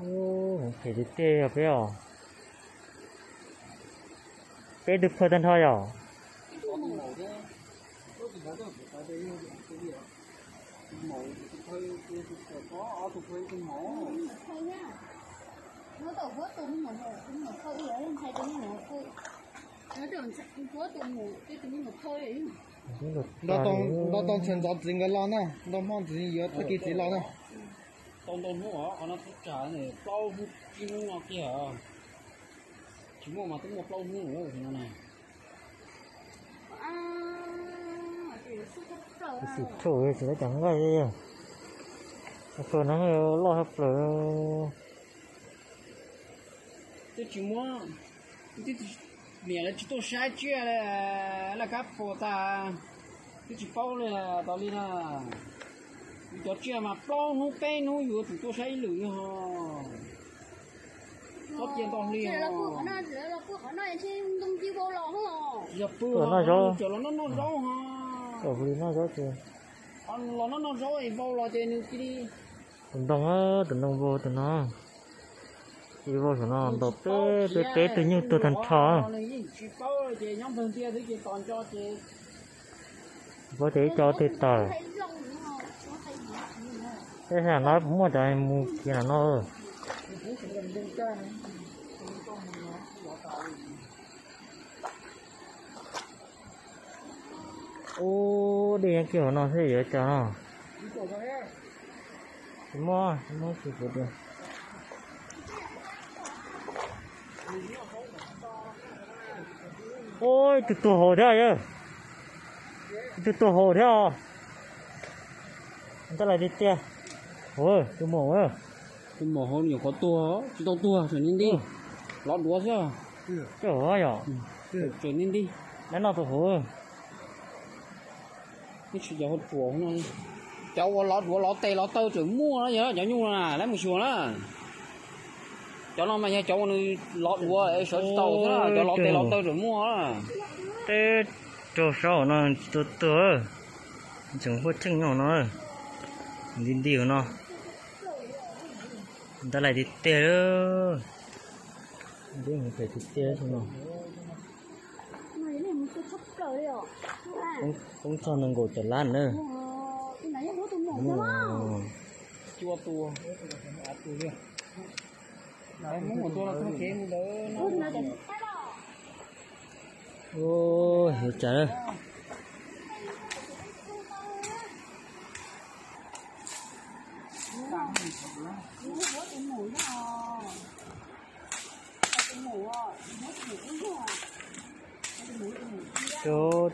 Ub, phem tiag tiag yog peb os. Peb twb phawj tag nrho yom. Nto tau ntshe ntxov txiv nkawd los na, nto hmo ntxiv yuav tag kis txiv los na. Tau ntau hnub os, qhov no tub tsag plaub hnub tsib hnub no kiag. Tsis muaj mas twb muaj plaub hnub no na. Tus xim tshauj tsis lawv cas nqaij, tau no loj tshaj plaws. Twb tsis muab, niam lawv tsis tuaj saib tsiaj li, laj kab puas tas, twb tsis paub li tas li na. Yus cov tsiaj mas plaub hnub peb hnub yuav tsum tuaj saib ib lwm ho. Txhob cia nto hli ho. Yog pw ho no zaub, cov los noj noj zaub ho. Los noj noj zaub es vau los ces nws cia li. Tus ntoo, tus ntoo vau tus no. Cia li vau saum no ntaus peb peb peb tug nyuj tuag tag nrho. Nws yeej tsis paub ces nyob npawg ntiaj xwb ces tos nco ces. Paub tias ib co twg tawm. Peb sab no puas muaj cov mus kiag no no. Ub, dej yeej kiag hauv no xwb yuav cas no. Tsis muaj, tsis muaj tsis puas tias. Ub, ib tug tuag hauv thiab yawg. Ib tug tuag hauv thiab os. Tab lais tiag tiag. Tus maum, tus maum hauv nyuam qhuav tuag, tsis tau tuag, tseem nti nti. Lov duav xwb. Yog, tseem nti nti. Dab noj tus hauv. Ib tsis cov hauv ruam no, cov uas lov duav lov tes lov taw tseem muaj na, yog cov nyuj no na, lawv mus xyuas na. Cov no mas yog cov uas nws lov duav sawv tsis tau xwb na, cov lov tes lov taw tseem muaj na. Teb raug saub no tsis tau tuag, tseem huaj cheej nyob no, nti nti no. Tab lais tiag tiag, phem tiag tiag no. Poob txog nees nkaum tawm lab na. Ua, yuav cas lawm.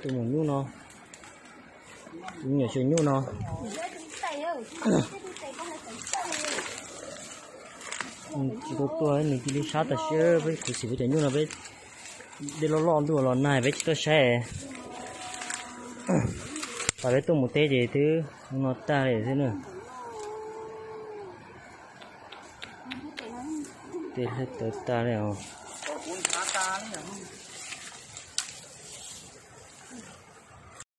Tus maum nyuj no, tus nyuam xyaw nyuj no. Tsis tau tuag nws cia li sab tam sim peb khuv xim peb cov nyuj no peb dej loj loj ntuj los nag peb tsis tuaj saib. Tam peb tuaj mus teb ces twb no tag li xwb na. Tej hleb tawv tag li os.